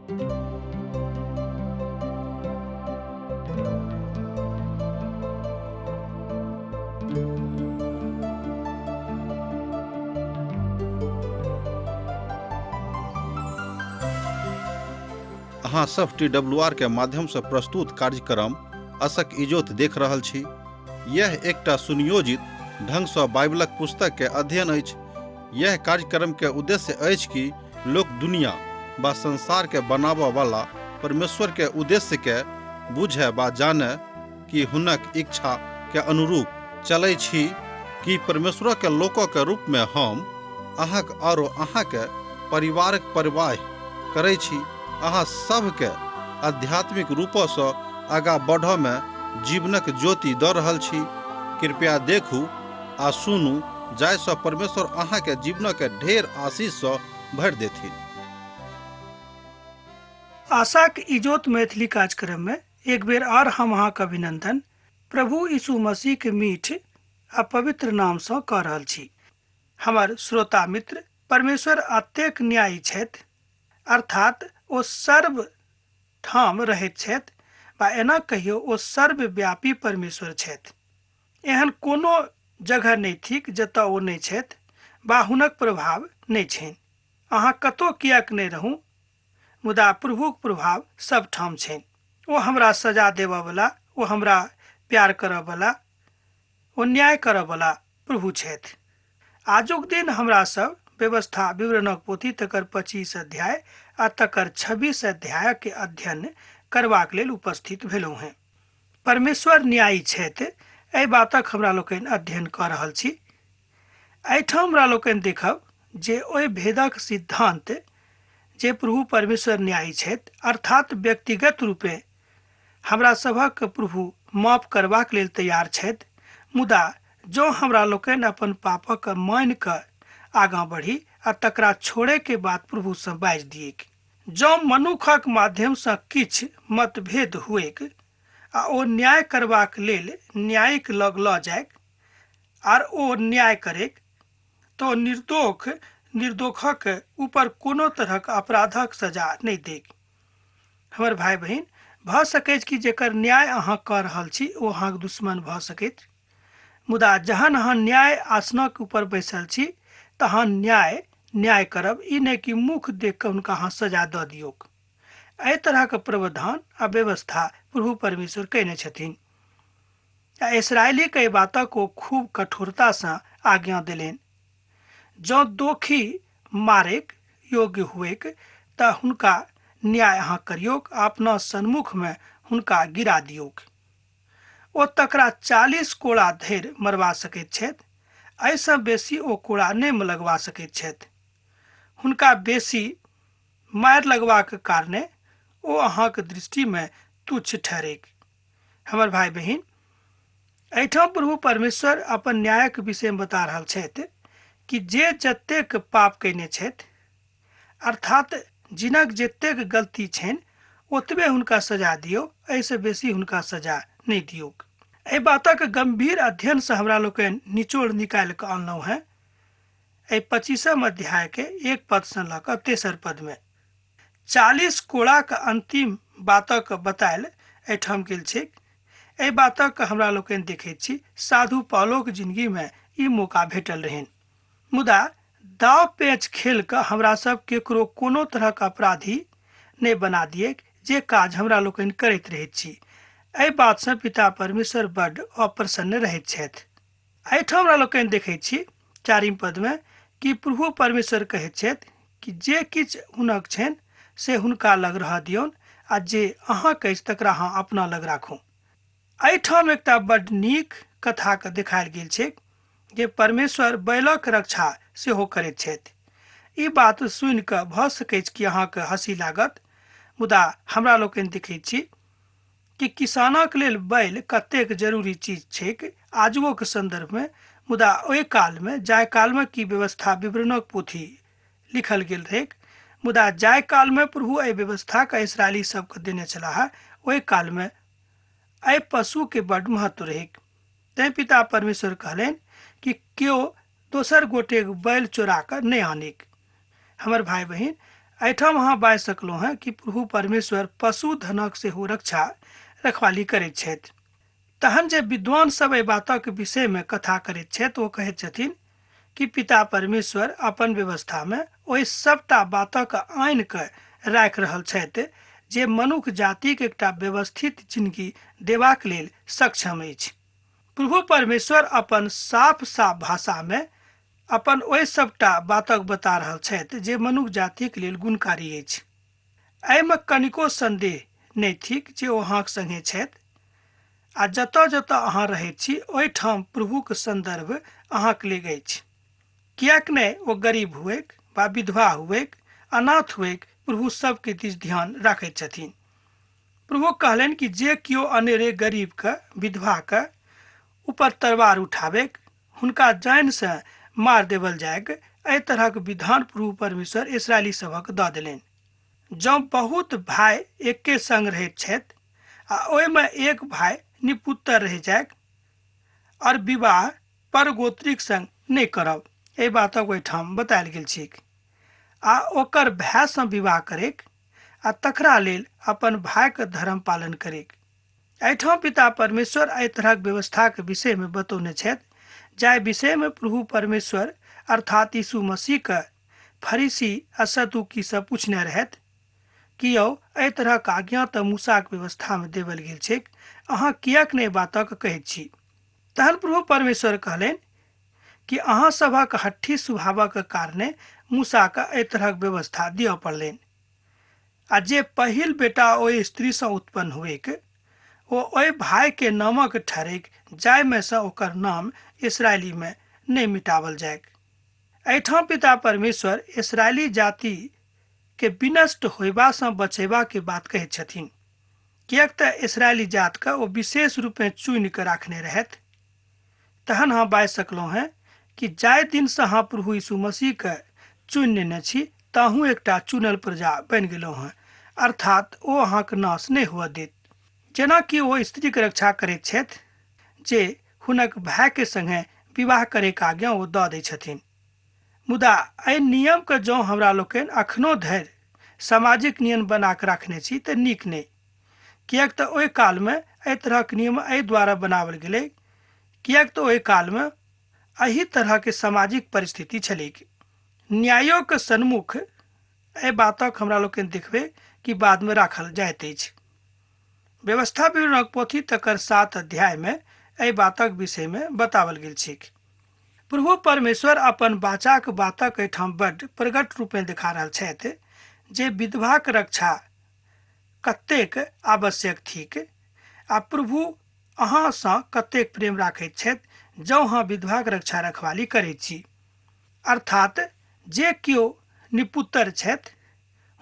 अहाँ सब T W R के माध्यम से प्रस्तुत कार्यक्रम असक इजोत देख रहल छी। यह एकटा सुनियोजित ढंग सँ बाइबलक पुस्तक के अध्ययन अछि। यह कार्यक्रम के उद्देश्य अछि कि लोक दुनिया बा संसार के बनाबऽ वाला परमेश्वर के उद्देश्य के बुझे बा जाने कि हुनक इच्छा के अनुरूप चलै छी कि परमेश्वर के लोक के रूप में हम अहाँक आरो अहाँके परिवारक परवाह करै छी। अहाँ सभके आध्यात्मिक रूपसँ आगाँ बढ़ऽ में जीवनक ज्योति दऽ रहल छी। कृपया देखू आ सुनू जाहिसँ परमेश्वर अहाँके जीवनक ढेर आशीषसँ भरि देथिन। आशाक इजोत मैथिली कार्यक्रम में एक बेर आर हम अहाँक अभिनंदन प्रभु यीशु मसीह के मीठ आ पवित्र नाम सँ कऽ रहल छी। हमर श्रोता मित्र, परमेश्वर अतेक न्यायी छथि, अर्थात ओ सर्व ठाम रहैत छथि, बा एना कहियो ओ सर्वव्यापी परमेश्वर छथि। एहन कोनो जगह नहि थिक जतऽ ओ नहि छथि बा हुनक प्रभाव नहि छनि। अहाँ कतौ किएक नहि रहू, मुदा प्रभुक प्रभाव सब ठाम छनि। ओ हमरा सजा देबऽ बला, ओ हमरा प्यार करऽ बला, ओ न्याय करऽ बला प्रभु छथि। आजुक दिन हमरा सब व्यवस्था विवरणक पोथी तकर 25 अध्याय आ तकर 26 अध्यायक अध्ययन करबाक लेल उपस्थित भेलहुँ हेँ। परमेश्वर न्यायी छथि, एहि बातक हमरा लोकनि अध्ययन कऽ रहल छी। एहिठाम हमरा लोकनि देखब जे ओहि भेदक सिद्धांत जे प्रभु परमेश्वर न्यायी छथि, अर्थात व्यक्तिगत रूपे हमरा सभक प्रभु माफ करबाक लेल तैयार छथि, मुदा जँ हमरा लोकनि अपन पापक मानि कऽ आगाँ बढ़ी आ तकरा छोड़े के बात प्रभु सँ बाजि दिऐक। जँ मनुखक माध्यम सँ किछु मतभेद हुएक आ ओ न्याय करबाक लेल न्यायिक लग लऽ जाइक आर ओ न्याय करैक, तऽ निर्दोख निर्दोखक ऊपर कोनो तरहक अपराधक सजा नहि दैक। हमर भाय बहिन, भऽ सकैछ कि जेकर न्याय अहाँ कऽ रहल छी ओ अहाँक दुश्मन भऽ सकैत, मुदा जहन अहाँ न्याय आसनक ऊपर बैसल छी तहन न्याय न्याय करब, ई नहि कि मुख देख कऽ हुनका अहाँ सजा दऽ दियौक। एहि तरहक प्रावधान आ व्यवस्था प्रभु परमेश्वर कयने छथिन आ इसराइलीके एहि बातक ओ खूब कठोरतासँ आज्ञा देलनि। जँ दोखी मारैक योग्य हुएक तऽ हुनका न्याय अहाँ करियौक आ अपना सन्मुखमे हुनका गिरा दियौक। ओ तकरा 40 कोड़ा धरि मरबा सकैत छथि, एहिसँ बेसी ओ कोड़ा नहि लगवा सकैत छथि। हुनका बेसी मारि लगबाक कारणे ओ अहाँक दृष्टिमे तुच्छ ठहरैक। हमर भाय बहिन, एहिठाम प्रभु परमेश्वर अपन न्यायक विषयमे बता रहल छथि कि जे जतेक पाप कयने छथि, अर्थात जिनक जतेक गलती छनि ओतबे हुनका सजा दियौ, एहिसँ बेसी हुनका सजा नहि दियौक। एहि बातक गंभीर अध्ययनसँ हमरा लोकनि निचोड़ निकालि कऽ अनलहुँ हेँ एहि 25 अध्यायके 1 पदसँ लऽ कऽ तेसर पदमे। 40 कोड़ाक अंतिम बातक बतायल एहिठाम गेल छैक। एहि बातक हमरा लोकनि देखैत छी साधु पाउलोक जिंदगीमे ई मौका भेटल रहनि। मुदा दाव पेंच खेल कऽ हमरा सब केकरो कोनो तरहक अपराधी नहि बना दिएक, जे काज हमरा लोकनि करैत रहैत छी। एहि बातसँ पिता परमेश्वर बड्ड अप्रसन्न रहैत छथि। एहिठाम हमरा लोकनि देखैत छी 4 पदमे कि प्रभु परमेश्वर कहैत छथि कि जे किछु हुनक छनि से हुनका लग रहऽ दियौन आ जे अहाँक अछि तकरा अहाँ अपना लग राखू। एहिठाम एकटा बड्ड नीक कथाके देखायल गेल छैक जे परमेश्वर बैलक रक्षा सेहो करैत छथि। ई बात सुनि कऽ भऽ सकैछ कि अहाँके हँसी लागत, मुदा हमरा लोकनि देखैत छी कि किसानक लेल बैल कतेक जरूरी चीज छैक आजुओके सन्दर्भमे। मुदा ओहि कालमे, जाहि कालमे कि व्यवस्था विवरणक पोथी लिखल गेल रहैक, मुदा जाहि कालमे प्रभु एहि व्यवस्थाके इसराइली सबके देने छलाह ओहि कालमे एहि पशुके बड्ड महत्व रहैक। तैं पिता परमेश्वर कहलनि कि केओ दोसर गोटेक बैल चोरा कऽ नहि आनिक। हमर भाय बहिन, एहिठाम अहाँ बाजि सकलहुँ हेँ कि प्रभु परमेश्वर पशु धनक सेहो रक्षा रखवाली करैत छथि। तहन जे विद्वान सब एहि बातक विषयमे कथा करैत छथि ओ कहैत छथिन कि पिता परमेश्वर अपन व्यवस्थामे ओहि सबटा बातक आनि कऽ राखि रहल छथि जे मनुख जातिक एकटा व्यवस्थित जिंदगी देबाक लेल सक्षम अछि। प्रभु परमेश्वर अपन साफ साफ भाषामे अपन ओहि सबटा बातक बता रहल छथि जे मनुख जातिक लेल गुणकारी अछि। एहिमे कनिको संदेह नहि थिक जे ओ अहाँक संगे छथि आ जतऽ जतऽ अहाँ रहैत छी ओहिठाम प्रभुक संदर्भ अहाँक लेल अछि। किएक नहि ओ गरीब हुएक वा विधवा हुएक, अनाथ हुएक, प्रभु सबके दिस ध्यान राखैत छथिन। प्रभु कहलनि कि जे केओ अनेरे गरीबके, विधवाके ऊपर तलवार उठाबेक, हुनका जानसँ मार देवल जायक। एहि तरहक विधान प्रभु परमेश्वर इसराइली सभक दऽ देलनि। जँ बहुत भाय एके संग रहैत छथि आ ओहिमे एक भाय निपुत्तर रहि जायक और विवाह परगोत्रीक संग नहि करब, एहि बातक ओहिठाम बतायल गेल छैक। आ ओकर भायसँ विवाह करैक आ तकरा लेल अपन भायके धर्म पालन करैक। एहिठाम पिता परमेश्वर एहि तरहक व्यवस्थाक विषयमे बतौने छथि, जाहि विषयमे प्रभु परमेश्वर अर्थात यीशु मसीहके फरीसी आ सदूकी सब पूछने रहथि कि यौ एहि तरहक आज्ञा तऽ मूसाक व्यवस्थामे देवल गेल छैक, अहाँ किएक नहि बातक कहैत छी? तहन प्रभु परमेश्वर कहलनि कि अहाँ सभक हट्ठी स्वभावक कारणे मूसाके एहि तरहक व्यवस्था दिअ पड़लनि। आ जे पहिल बेटा ओहि स्त्रीसँ उत्पन्न हुएक ओ ओहि भायके नामक ठहरैक जाहिमे सँ ओकर नाम इसराइलीमे नहि मिटावल जाइक। एहिठाम पिता परमेश्वर इसराइली जाति के विनष्ट होयबासँ बचेबाके बात कहैत छथिन, किएक तऽ इसराइली जातके ओ विशेष रूपे चुनि कऽ राखने रहथि। तहन अहाँ बाजि सकलहुँ हेँ कि जाहि दिनसँ अहाँ प्रभु यीशु मसीहके चुनि नेने छी ताहू एकटा चुनल प्रजा बनि गेलहुँ हेँ, अर्थात ओ अहाँके नाश नहि हुअ देत। जेना कि ओ स्त्रीके रक्षा करैत छथि जे हुनक भायके संगे विवाह करैके आज्ञा ओ दऽ दै छथिन। मुदा एहि नियमके जँ हमरा लोकनि अखनो धरि सामाजिक नियम बना कऽ राखने छी तऽ नीक नहि, किएक तऽ ओहि कालमे एहि तरहक नियम एहि द्वारा बनाओल गेलै किएक तऽ ओहि कालमे एहि तरहके सामाजिक परिस्थिति छलैक। न्यायोके सन्मुख एहि बातक हमरा लोकनि देखबै कि बादमे राखल जाइत अछि। व्यवस्था विवरणक पोथी तकर 7 अध्यायमे एहि बातक विषयमे बताओल गेल छैक। प्रभु परमेश्वर अपन बाचाक बातक एहिठाम बड्ड प्रगट रूपेँ देखा रहल छथि जे विधवाक रक्षा कतेक आवश्यक थिक आ प्रभु अहाँसँ कतेक प्रेम राखैत छथि जँ अहाँ विधवाक रक्षा रखवाली करैत छी। अर्थात जे केओ निपुत्तर छथि,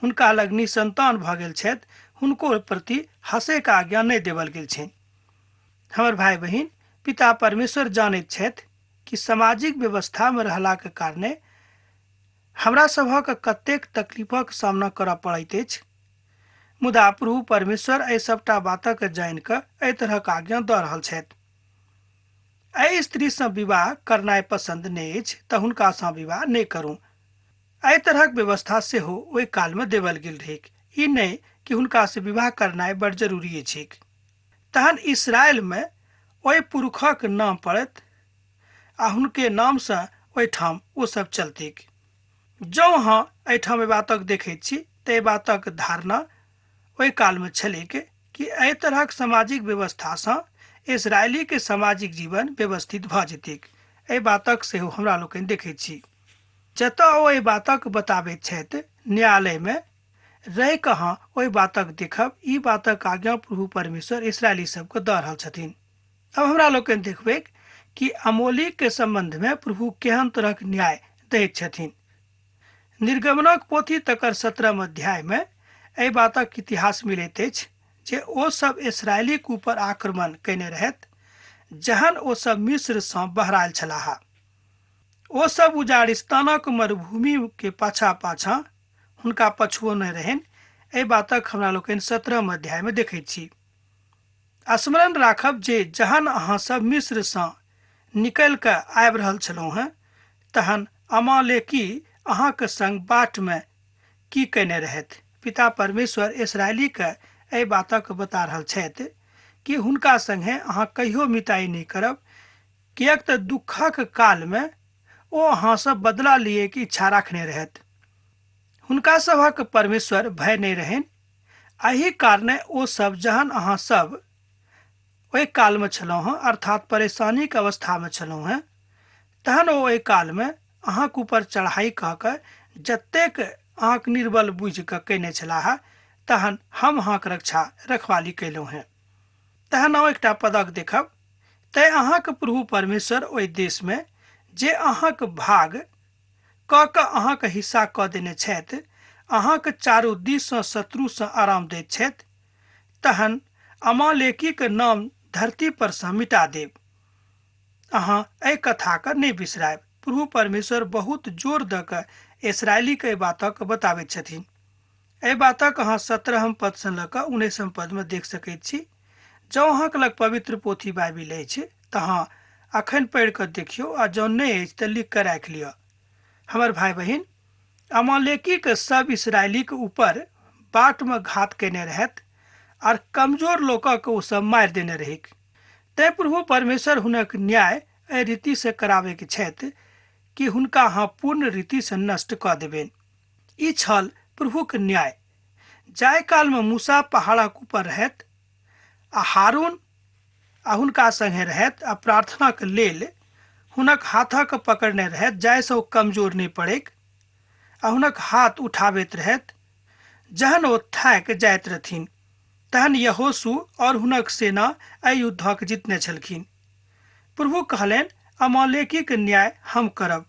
हुनका लग निसंतान भऽ गेल छथि, हुनको प्रति हँसैके आज्ञा नहि देवल गेल छनि। हमर भाय बहिन, पिता परमेश्वर जानैत छथि कि सामाजिक व्यवस्थामे रहलाक कारणे हमरा सभक कतेक तकलीफक सामना करऽ पड़ैत अछि, मुदा प्रभु परमेश्वर एहि सबटा बातक जानि कऽ एहि तरहक आज्ञा दऽ रहल छथि। एहि स्त्रीसँ विवाह करनाइ पसन्द नहि अछि तऽ हुनकासँ विवाह नहि करू। एहि तरहक व्यवस्था सेहो ओहि कालमे देवल गेल रहैक, ई नहि कि हुनकासँ विवाह करनाइ बड़ जरूरी अछि। तहन इसराइलमे ओहि पुरुषक नाम पड़त आ हुनके नामसँ ओहिठाम ओ सब चलतैक। जँ अहाँ एहिठाम एहि बातक देखैत छी तऽ एहि बातक धारणा ओहि कालमे छलैक कि एहि तरहक सामाजिक व्यवस्थासँ इसराइलीके सामाजिक जीवन व्यवस्थित भऽ जेतैक। एहि बातक सेहो हमरा लोकनि देखैत छी। जतऽ ओ एहि बातक बताबैत छथि न्यायालयमे रहि कऽ अहाँ ओहि बातक देखब, ई बातक आज्ञा प्रभु परमेश्वर इसराइली सबके दऽ रहल छथिन। अब हमरा लोकनि देखबै कि अमोलिक के संबंध में प्रभु केहन तरहक न्याय दैत छथिन। निर्गमनक पोथी तकर 17 अध्याय में एहि बातक इतिहास मिलैत अछि जे ओ सब इसराइलीक ऊपर आक्रमण कयने रहथि जहन ओ सब मिस्र सँ बहरायल छलाह। ओ सब उजाड़िस्तानक मरुभूमि के पाछा पाछा हुनका पछुओने रहनि। एहि बातक हमरा लोकनि 17 अध्याय में देखैत छी। स्मरण राखब जे जहन अहाँ सब मिस्र सँ निकलि कऽ आबि रहल छलहुँ हेँ तहन अमालेकी अहाँक संग बाट में की कयने रहथि। पिता परमेश्वर इसराइलीके एहि बातक बता रहल छथि कि हुनका संगे अहाँ कहियो मिताई नहि करब, किएक तऽ दुःखक कालमे ओ अहाँसँ बदला लियैके इच्छा राखने रहथि। हुनका सभक परमेश्वर भय नहि रहनि, एहि कारणे ओ सब जहन अहाँ सब ओहि कालमे छलहुँ हँ, अर्थात परेशानीके अवस्थामे छलहुँ हँ, तहन ओ ओहि कालमे अहाँके ऊपर चढ़ाई कऽ कऽ जतेक अहाँके निर्बल बुझि कऽ कयने छलाह, तहन हम अहाँके रक्षा रखवाली कयलहुँ हँ। तहन अहाँ एकटा पदक देखब, तैँ अहाँके प्रभु परमेश्वर ओहि देशमे जे अहाँके भाग कऽ कऽ अहाँके हिस्सा कऽ देने छथि, अहाँके चारू दिससँ शत्रुसँ आराम दैत छथि, तहन अमालेकीके नाम धरती पर सँ मिटा देब। अहाँ एहि कथाके नहि बिसरायब। प्रभु परमेश्वर बहुत जोर दऽ कऽ इसराइलीके एहि बातक बताबैत छथिन। एहि बातक अहाँ 17 पदसँ लऽ कऽ 19 पदमे देख सकैत छी। जँ अहाँके लग पवित्र पोथी बाइबिल अछि तऽ अहाँ अखन पढ़ि कऽ देखियौ, आ जँ नहि अछि तऽ लिख कऽ राखि लिअ। हमर भाय बहिन, अमालेकीके सब इसराइलीके ऊपर बाटमे घात कयने रहथि आर कमजोर लोकक ओ सब मारि देने रहैक। तैँ प्रभु परमेश्वर हुनक न्याय एहि रीतिसँ कराबैके छथि कि हुनका अहाँ पूर्ण रीतिसँ नष्ट कऽ देबनि। ई छल प्रभुक न्याय। जाहि कालमे मूसा पहाड़क ऊपर रहथि आ हारून आ हुनका संगे रहथि आ प्रार्थनाक लेल हुनक हाथक पकड़ने रहथि जाहिसँ ओ कमजोर नहि पड़ैक, आ हुनक हाथ उठाबैत रहथि जहन ओ थाकि जाइत रहथिन, तहन यहोशू और हुनक सेना एहि युद्धक जीतने छलखिन। प्रभु कहलनि, अमालेकीक न्याय हम करब।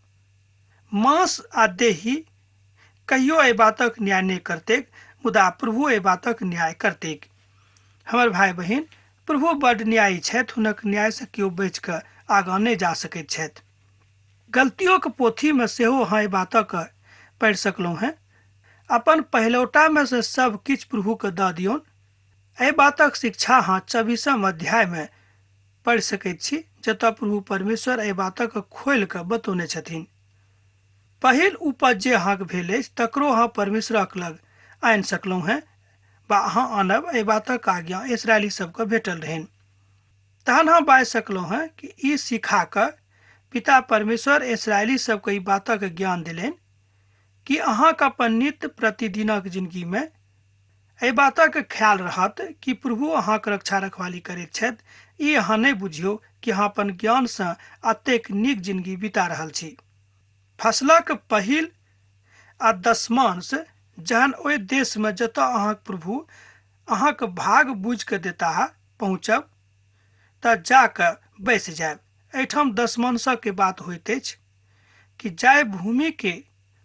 मांस आ देही कहियो एहि बातक न्याय नहि करतैक, मुदा प्रभु एहि बातक न्याय करतैक। हमर भाय बहिन, प्रभु बड न्यायी छथि, हुनक न्यायसँ केओ बचि कऽ आगाँ नहि जा सकैत छथि। गलतियोक पोथीमे सेहो अहाँ एहि बातक पढ़ि सकलहुँ हेँ। अपन पहिलौटामे से सब किछु प्रभुके दऽ दियौन। एहि बातक शिक्षा अहाँ 24 अध्यायमे पढ़ि सकैत छी, जतऽ प्रभु परमेश्वर एहि बातक खोलि कऽ बतौने छथिन। पहिल उपज जे अहाँके भेल अछि तकरो अहाँ परमेश्वरक लग आनि सकलहुँ हेँ बा अहाँ आनब, एहि बातक आज्ञा इसराइली सबके भेटल रहनि। तहन अहाँ बाजि सकलहुँ हेँ कि ई सिखा कऽ पिता परमेश्वर इसराइली सबके ई बातक ज्ञान देलनि कि अहाँके अपन नित्य प्रतिदिनक जिंदगीमे एहि बातक ख्याल रहत कि प्रभु अहाँके रक्षा रखवाली करैत छथि। ई अहाँ नहि बुझियौ कि अहाँ अपन ज्ञानसँ एतेक नीक जिंदगी बिता रहल छी। फसलक पहिल आ दशमांश जहन ओहि देशमे जतऽ अहाँक प्रभु अहाँक भाग बुझि कऽ देताह पहुँचब तऽ जा कऽ बैसि जायब। एहिठाम दशमांशक बात होइत अछि कि जाहि भूमिके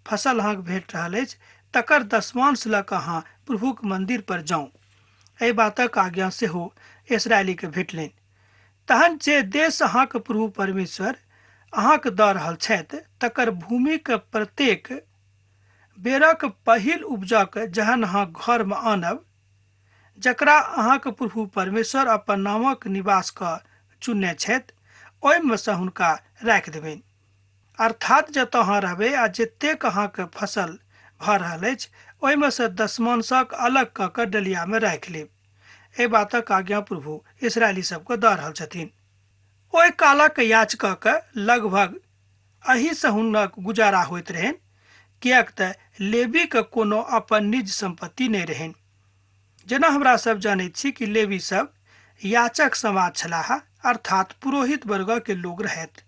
फसल अहाँके भेट रहल अछि तकर दशमांश लऽ कऽ अहाँ प्रभुक मंदिर पर जाउ। एहि बातक आज्ञा सेहो इसराइलीके भेटलनि। तहन जे देश अहाँके प्रभु परमेश्वर अहाँके दऽ रहल छथि तकर भूमिके प्रत्येक बेरक पहिल उपजक जहन अहाँ घरमे आनब, जकरा अहाँके प्रभु परमेश्वर अपन नामक निवास कऽ चुनने छथि, ओहिमे सँ हुनका राखि देबनि। अर्थात जतऽ अहाँ रहबै आ जतेक अहाँके फसल भऽ रहल अछि ओहिमे सँ दशमांशक अलग कऽ कऽ डलियामे राखि लेब। एहि बातक आज्ञा प्रभु इसराइली सबके दऽ रहल छथिन। ओहि कालक याचकक लगभग एहिसँ हुनक गुजारा होइत रहनि, किएक तऽ लेवीके कोनो अपन निज सम्पत्ति नहि रहनि। जेना हमरा सब जानैत छी कि लेवी सब याचक समाज छलाह, अर्थात पुरोहित वर्गके लोग रहथि।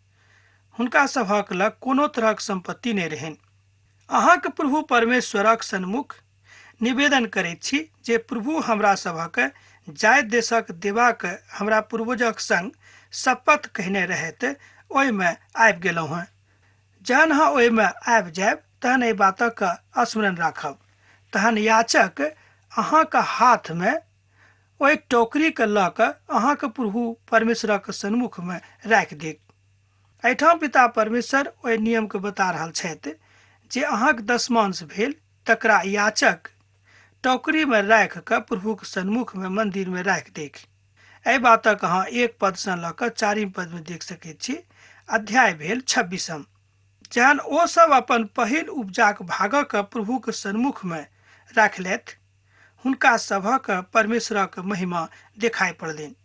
हुनका सभक लग कोनो तरहक सम्पत्ति नहि रहनि। अहाँके प्रभु परमेश्वरक सन्मुख निवेदन करैत छी जे प्रभु हमरा सभक जाय देशक देबाक हमरा पूर्वजक संग शपथ कहने रहैत ओहिमे आबि गेलहुँ हेँ। जहन अहाँ ओहिमे आबि जायब तहन एहि बातक स्मरण राखब। तहन याचक अहाँक हाथमे ओहि टोकरीके लऽ कऽ अहाँके प्रभु परमेश्वरक सन्मुखमे राखि देत। एहिठाम पिता परमेश्वर ओहि नियमके बता रहल छथि जे अहाँक दशमांश भेल तकरा याचक टोकरीमे राखि कऽ प्रभुक सन्मुखमे मन्दिरमे राखि देख। एहि बातक अहाँ 1 पदसँ लऽ कऽ 4 पदमे देख सकैत छी। अध्याय भेल 26। जहन ओ सब अपन पहिल उपजाक भागक प्रभुक सन्मुख में राखलथि, हुनका सभक परमेश्वरक महिमा देखाइ पड़लनि,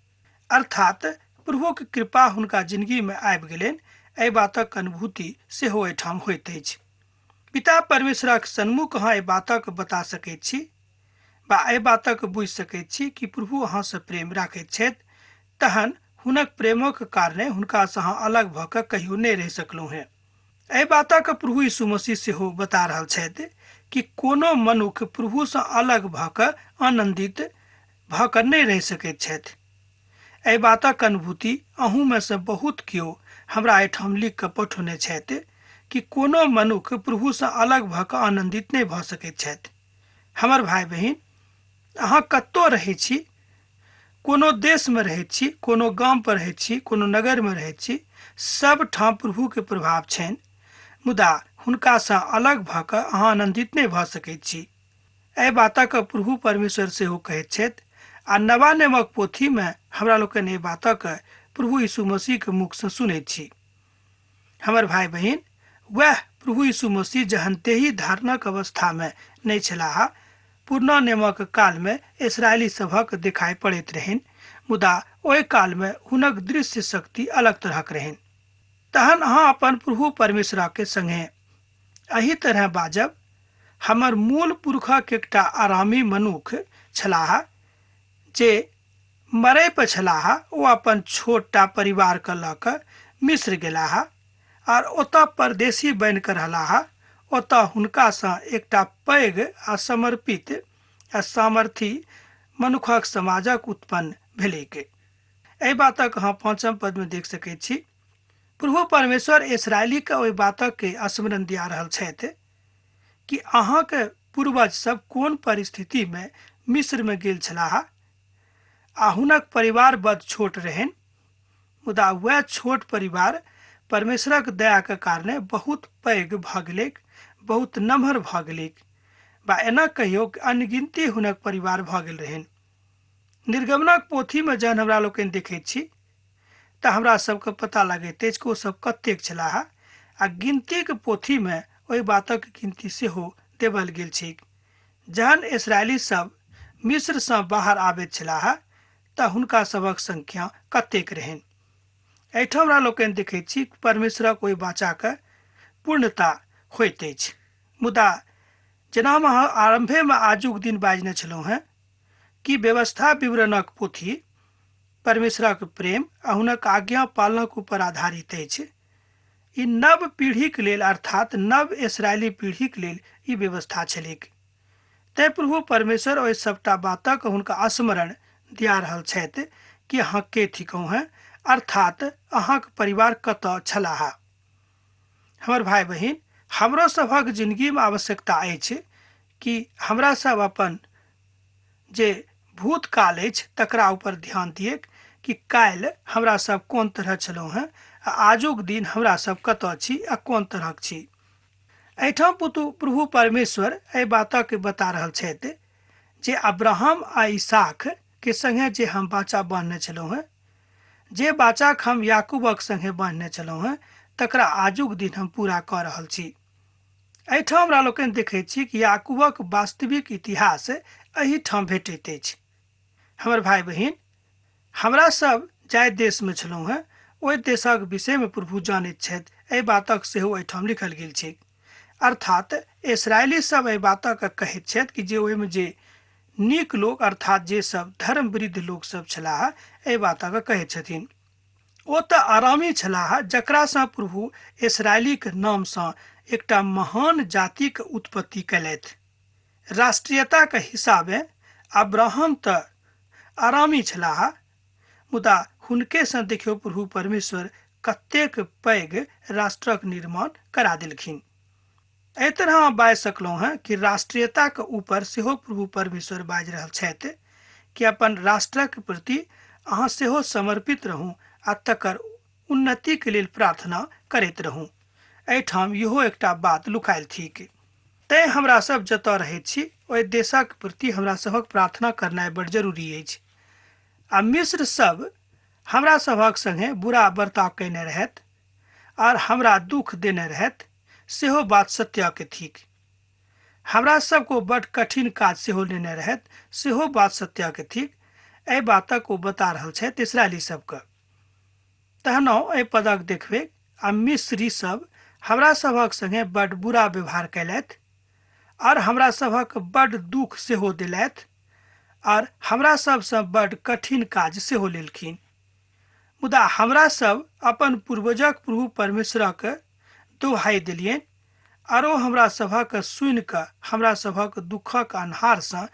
अर्थात प्रभुक कृपा हुनका जिंदगी में आबि गेलनि। एहि बातक अनुभूति सेहो एहिठाम होइत अछि। पिता परमेश्वरक सन्मुख अहाँ एहि बातक बता सकैत छी बा एहि बातक बुझि सकैत छी कि प्रभु अहाँसँ प्रेम राखैत छथि, तहन हुनक प्रेमक कारणे हुनकासँ अहाँ अलग भऽ कऽ कहियो नहि रहि सकलहुँ हेँ। एहि बातक प्रभु यीशु मसीह सेहो बता रहल छथि कि कोनो मनुख प्रभुसँ अलग भऽ कऽ आनन्दित भऽ कऽ नहि रहि सकैत छथि। एहि बातक अनुभूति अहूँमे सँ बहुत केओ हमरा एहिठाम लिख कऽ पठौने छथि कि कोनो मनुख प्रभुसँ अलग भऽ कऽ आनन्दित नहि भऽ सकैत छथि। हमर भाय बहिन, अहाँ कतौ रहै छी, कोनो देशमे रहैत छी, कोनो गाम पर रहैत छी, कोनो नगरमे रहैत छी, सब ठाम प्रभुके प्रभाव छनि, मुदा हुनकासँ अलग भऽ कऽ अहाँ आनन्दित नहि भऽ सकैत छी। एहि बातक प्रभु परमेश्वर सेहो कहैत छथि आ नवा नेमक पोथीमे हमरा लोकनि एहि बातक प्रभु यीशु मसीहके मुखसँ सुनैत छी। हमर भाय बहिन, वएह प्रभु यीशु मसीह जहन देही धारणक अवस्थामे नहि छलाह, पुरना नेमक कालमे इसराइली सभक देखाइ पड़ैत रहनि, मुदा ओहि कालमे हुनक दृश्य शक्ति अलग तरहक रहनि। तहन अहाँ अपन प्रभु परमेश्वरके संगे एहि तरह बाजब, हमर मूल पुरखक एकटा आरामी मनुख छलाह जे मरै पर छलाह, ओ अपन छोटटा परिवारके लऽ कऽ मिस्र गेलाह आर ओतऽ परदेशी बनि कऽ रहलाह। ओतऽ हुनकासँ एकटा पैघ आ समर्पित आ सामर्थी मनुखक समाजक उत्पन्न भेलैक। एहि बातक अहाँ 5 पदमे देख सकैत छी। प्रभु परमेश्वर इसराइलीके ओहि बातक स्मरण दिया रहल छथि कि अहाँके पूर्वज सब कोन परिस्थितिमे मिस्रमे गेल छलाह आ हुनक परिवार बड छोट रहनि, मुदा वएह छोट परिवार परमेश्वरक दयाके कारणे बहुत पैघ भऽ गेलैक, बहुत नमहर भऽ गेलैक, बा एना कहियौ कि अनगिनती हुनक परिवार भऽ गेल रहनि। निर्गमनक पोथीमे जहन हमरा लोकनि देखैत छी तऽ हमरा सबके पता लगैत अछि कि ओ सब कतेक छलाह आ गिनतीक पोथीमे ओहि बातक गिनती सेहो देवल गेल छैक। जहन इसराइली सब मिस्रसँ बाहर आबैत छलाह तऽ हुनका सभक संख्या कतेक रहनि। एहिठाम हमरा लोकनि देखैत छी परमेश्वरक ओहि वाचाके पूर्णता होइत अछि। मुदा जेना हम अहाँ आरम्भेमे आजुक दिन बाजने छलहुँ हेँ कि व्यवस्था विवरणक पोथी परमेश्वरक प्रेम आ हुनक आज्ञा पालनक ऊपर आधारित अछि। ई नव पीढ़ीक लेल अर्थात नव इसराइली पीढ़ीक लेल ई व्यवस्था छलैक। तैं प्रभु परमेश्वर ओहि सबटा बातक हुनका स्मरण दिया रहल छथि कि अहाँ के थिकहुँ हेँ, अर्थात अहाँक परिवार कतऽ छलाह। हमर भाय बहिन, हमरो सभक जिंदगीमे आवश्यकता अछि कि हमरा सब अपन जे भूतकाल अछि तकरा ऊपर ध्यान दिएक कि काल्हि हमरा सब कोन तरह छलहुँ हेँ आ आजुक दिन हमरा सब कतऽ छी आ कोन तरहक छी। एहिठाम प्रभु परमेश्वर एहि बातक बता रहल छथि जे अब्राहम आ इसाक के संगे जे हम वाचा बान्हने छलहुँ हेँ, जे वाचाक हम याकूबक संगे बान्हने छलहुँ हेँ, तकरा आजुक दिन हम पूरा कऽ रहल छी। एहिठाम हमरा लोकनि देखैत छी कि याकूबक वास्तविक इतिहास एहिठाम भेटैत अछि। हमर भाय बहिन, हमरा सब जाहि देशमे छलहुँ हेँ ओहि देशक विषयमे प्रभु जानैत छथि, एहि बातक सेहो एहिठाम लिखल गेल छैक। अर्थात इसराइली सब एहि बातक कहैत छथि कि जे ओहिमे जे नीक लोक अर्थात जे सब धर्मवृद्ध लोक सब छलाह एहि बातक कहैत छथिन। ओ तऽ आरामी छलाह जकरासँ प्रभु इसराइलीक नामसँ एकटा महान जातिक उत्पत्ति कयलथि। राष्ट्रीयताक हिसाबे अब्राहम तऽ आरामी छलाह, मुदा हुनकेसँ देखियौ प्रभु परमेश्वर कतेक पैघ राष्ट्रक निर्माण करा देलखिन। एहि तरह अहाँ बाजि सकलहुँ हेँ कि राष्ट्रीयताक ऊपर सेहो प्रभु परमेश्वर बाजि रहल छथि कि अपन राष्ट्रक प्रति अहाँ सेहो समर्पित रहू आ तकर उन्नतिके लेल प्रार्थना करैत रहू। एहिठाम इहो एकटा बात लुकायल थिक। तैं हमरा सब जतऽ रहैत छी ओहि देशक प्रति हमरा सभक प्रार्थना करनाइ बड़ जरूरी अछि। आ मिस्र सब हमरा सभक संगे बुरा बर्ताव कयने रहथि आर हमरा दुख देने रहथि, सेहो बात सत्यके थिक। हमरा सबके ओ बड कठिन काज सेहो लेने रहथि, सेहो बात सत्यके थिक। एहि बातक ओ बता रहल छथि इसराइली सबके। तहनो एहि पदक देखबै आ मिस्री सब हमरा सभक संगे बड बुरा व्यवहार कयलथि और हमरा सभक बड दुख सेहो देलथि और हमरा सबसँ बड कठिन काज सेहो लेलखिन। मुदा हमरा सब अपन पूर्वजक प्रभु परमेश्वरक दोहाइ देलियनि आरो हमरा सभक सुनि कऽ हमरा सभक दुःखक अन्हारसँ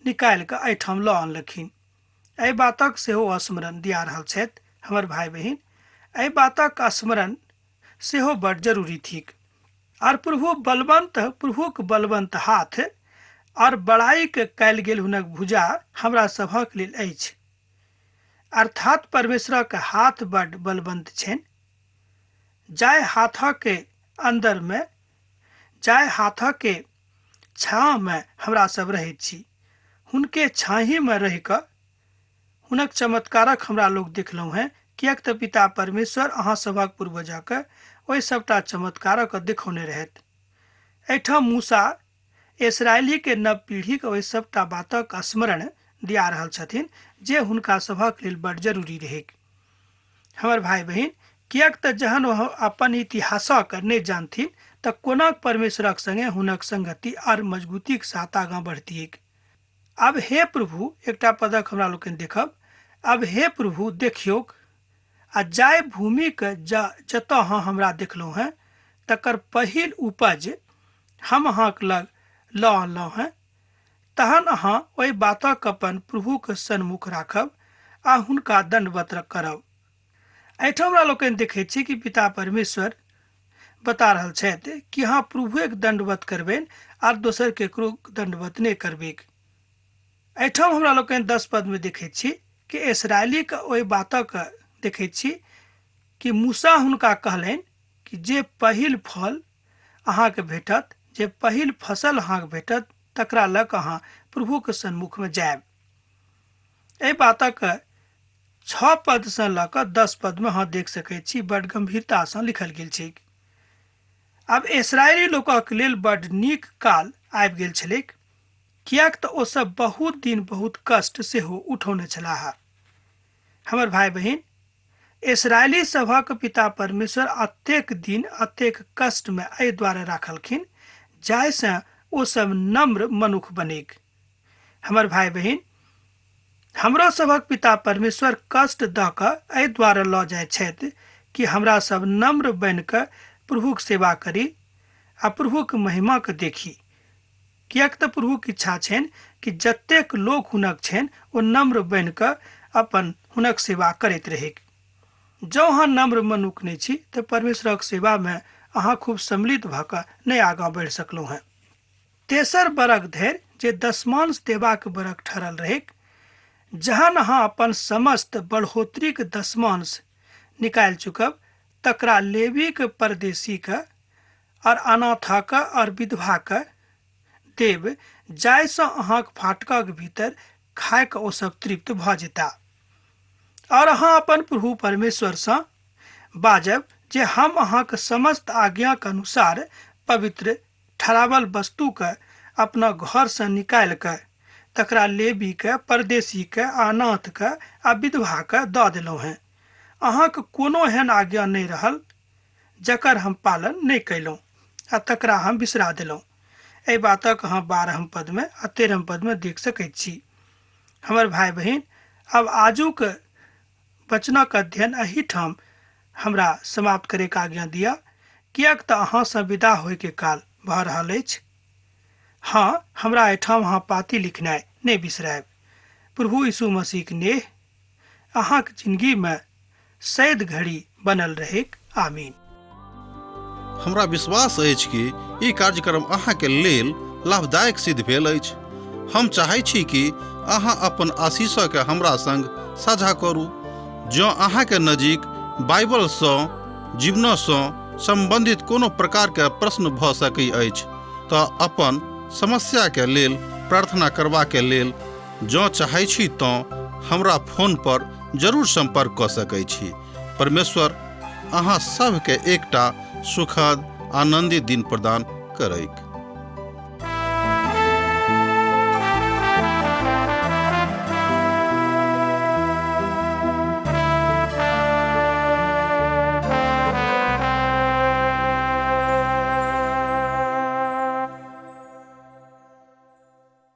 निकालि कऽ एहिठाम लऽ अनलखिन। एहि बातक सेहो स्मरण दिया रहल छथि हमर भाय बहिन। एहि बातक स्मरण सेहो बड जरूरी थिक। आर प्रभु बलवंत, प्रभुक बलवंत हाथ और बड़ाईक कयल गेल हुनक भुजा हमरा सभक लेल अछि। अर्थात परमेश्वरक हाथ बड बलवंत छनि, जाहि हाथक अंदर में, जाहि हाथक छाँह में हमरा सब रहैत छी, हुनके छाँही में रहि कऽ हुनक चमत्कारक हमरा लोग देखलहुँ हेँ, किएक तऽ पिता परमेश्वर अहाँ सभक पूर्वजक ओहि सभटा चमत्कारक देखौने रहथि। एहिठाम मूसा इसराइलीके नव पीढ़ीके ओहि सभटा बातक स्मरण दिया रहल छथिन जे हुनका सभक लेल बड जरूरी रहैक। हमर भाय बहिन, किएक तऽ जहन ओ अपन इतिहासक नहि जानथिन तऽ कोना परमेश्वरक संगे हुनक संगति आर मजबूतीक साथ आगाँ बढ़तिऐक। आब हे प्रभु, एकटा पदक हमरा लोकनि देखब। आब हे प्रभु देखियौक आ जाहि भूमिके जतऽ अहाँ हमरा देखलहुँ हेँ तकर पहिल उपज हम अहाँक लग लऽ अनलहुँ हेँ, तहन अहाँ ओहि बातक अपन प्रभुक सन्मुख राखब आ हुनका दण्डवत करब। एहिठाम हमरा लोकनि देखैत छी कि पिता परमेश्वर बता रहल छथि कि अहाँ प्रभुएक दण्डवत करबनि आर दोसर केकरो दण्डवत नहि करबैक। एहिठाम हमरा लोकनि 10 पदमे देखैत छी कि इसराइलीक ओहि बातक देखैत छी कि मूसा हुनका कहलनि कि जे पहिल फल अहाँके भेटत, जे पहिल फसल अहाँके भेटत, तकरा लऽ कऽ अहाँ प्रभुके सन्मुखमे जायब। एहि बातक 6 पदसँ लऽ कऽ 10 पदमे अहाँ देख सकैत छी, बड गंभीरतासँ लिखल गेल छैक। आब इसराइली लोकक लेल बड नीक काल आबि गेल छलैक, किएक तऽ ओ सब बहुत दिन बहुत कष्ट सेहो उठौने छलाह। हमर भाय बहिन, इसराइली सभक पिता परमेश्वर अतेक दिन अतेक कष्ट में एहि द्वारे राखलखिन जाहिसँ ओ सब नम्र मनुख बनेक। हमर भाय बहिन, हमरो सभक पिता परमेश्वर कष्ट दऽ कऽ एहि द्वारे लऽ जाइत छथि कि हमरा सब नम्र बनि कऽ प्रभुक सेवा करी आ प्रभुक महिमा के देखी। किएक तऽ प्रभुक इच्छा छनि कि जतेक लोक हुनक छनि ओ नम्र बनि कऽ अपन हुनक सेवा करैत रहैक। जँ अहाँ नम्र मनुख नहि छी तऽ परमेश्वरक सेवा में अहाँ खूब सम्मिलित भऽ कऽ नहि आगाँ बढ़ि सकलहुँ हेँ। तेसर बरख धरि जे दशमांश देबाक बरख ठहरल रहैक, जहन अहाँ अपन समस्त बढ़ोतरीक दशमांश निकालि चुकब, तकरा लेवीक परदेशीक और अनाथक और विधवाक देब, जाहिसँ अहाँक फाटकक भीतर खाय कऽ ओ सब तृप्त भऽ जेता। और अहाँ अपन प्रभु परमेश्वरसँ बाजब जे हम अहाँक समस्त आज्ञाक अनुसार पवित्र ठहरावल वस्तुके अपना घरसँ निकालि कऽ तकरा लेवीके, परदेशीके, अनाथके आ विधवाके दऽ देलहुँ हेँ। अहाँक कोनो एहन आज्ञा नहि रहल जकर हम पालन नहि कयलहुँ आ तकरा हम बिसरा देलहुँ। एहि बातक अहाँ 12 पदमे आ 13 पदमे देख सकैत छी। हमर भाय बहिन, आब आजुक वचनक अध्ययन एहिठाम हमरा समाप्त करैके आज्ञा दिअ, किएक तऽ अहाँसँ विदा होइके काल भऽ रहल अछि। हाँ, हमरा एहिठाम अहाँ पाती लिखनाइ नहि बिसरायब। प्रभु यीशु मसीहक नेह अहाँक जिंदगीमे सैद घड़ी बनल रहैक। आमीन। हमरा विश्वास अछि कि ई कार्यक्रम अहाँके लेल लाभदायक सिद्ध भेल अछि। हम चाहै छी कि अहाँ अपन आशीषके हमरा संग साझा करू। जँ अहाँके नजीक बाइबलसँ जीवनसँ सम्बन्धित कोनो प्रकारके प्रश्न भऽ सकै अछि तऽ अपन समस्याके लेल प्रार्थना करबाके लेल जँ चाहै छी तँ हमरा फोन पर जरूर सम्पर्क कऽ सकै छी। परमेश्वर अहाँ सभके एकटा सुखद आनंदित दिन प्रदान करैक।